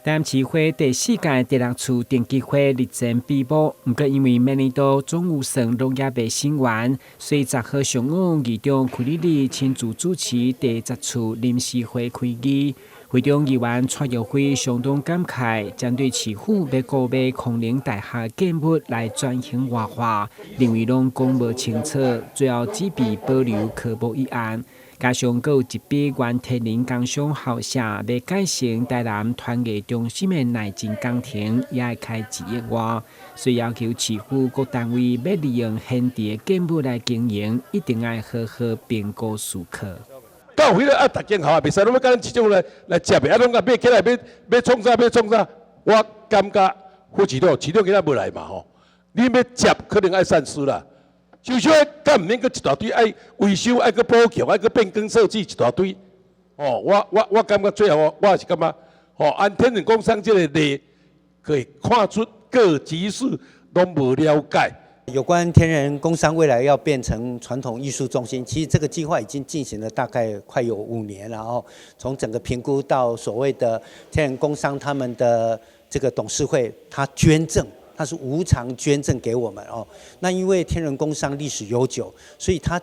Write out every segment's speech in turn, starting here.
台南市會第四屆第六次定期會日前閉幕，毋過因為明年度總預算攏猶未審完，所以10號上午，議長屈里里親自主持第十次臨時會開議。會中議員蔡玉輝相當感慨，針對市府欲購買康寧大廈建物來轉型活化，認為攏講無清楚，最後只被保留科目一案。加上閣有一筆原天仁工商校舍欲改成台南傳藝中心的內政工程，也會開1億外，所以要求市府各單位欲利用現置的建物來經營，一定愛好好評估思考。到彼個啊，逐間學校袂使攏欲共咱市政府來接的，啊，攏共買起來，欲創啥欲創啥？我感覺副市長、市長今仔無來嘛吼，你欲接可能愛三思啦。少少敢毋免閣一大堆愛維修、愛閣補強、愛閣變更設計一大堆。哦，我感覺最後我也是感覺，吼，按天仁工商這個例，可以看出各級市攏無了解。有關天仁工商未來要變成傳統藝術中心，其實這個計劃已經進行了大概快有5年了哦。從整個評估到所謂的天仁工商他們的這個董事會，他捐贈，他是無償捐贈給我們哦。那因為天仁工商歷史悠久，所以它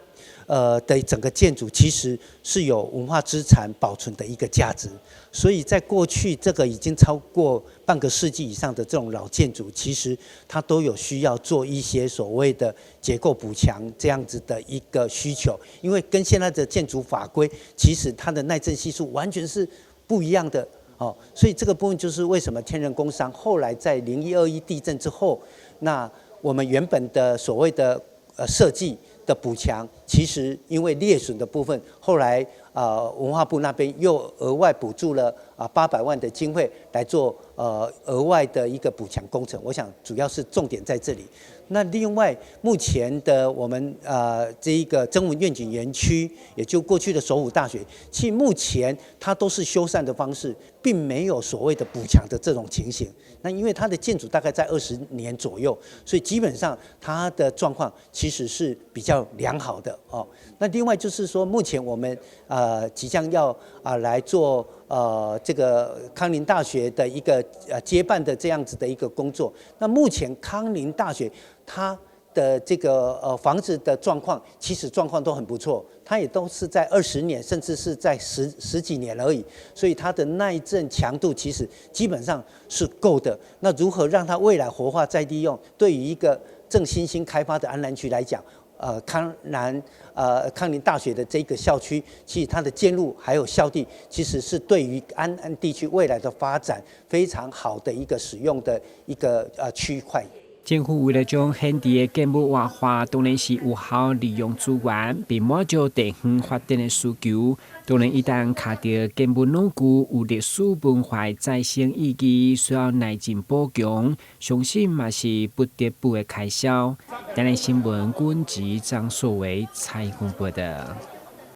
的整個建築其實是有文化資產保存的一個價值。所以在過去這個已經超過半個世紀以上的這種老建築，其實它都有需要做一些所謂的結構補強這樣子的一個需求，因為跟現在的建築法規，其實它的耐震係數完全是不一樣的哦。所以這個部分就是為什麼天仁工商後來在0121地震之後，那我們原本的所謂的設計的補強，其實因為裂損的部分，後來文化部那邊又額外補助了800萬的經費來做額外的一個補強工程。我想主要是重點在這裡。那另外目前的我們這一個曾文願景園區，也就過去的首府大學，其實目前它都是修繕的方式，並沒有所謂的補強的這種情形。那因為它的建築大概在20年左右，所以基本上它的狀況其實是比較良好的哦。那另外就是說，目前我們即將要來做這個康寧大學的一個接辦的這樣子的一個工作。那目前康寧大學它的這個房子的狀況，其實狀況都很不錯，它也都是在20年，甚至是在十幾年而已，所以它的耐震強度其實基本上是夠的。那如何讓它未來活化再利用，對於一個正新興開發的安南區來講，康寧大學的這個校區，其實它的建築還有校地，其實是對於安南地區未來的發展非常好的一個使用的一個區塊。政府為了將現置的建物活化，當然是有效利用資源，並滿足地方發展的需求。當然，一旦卡著建物老舊有歷史文化再生意義，需要耐震補強，相信嘛是不得不的開銷。台南新聞軍籍張碩維採訪報道。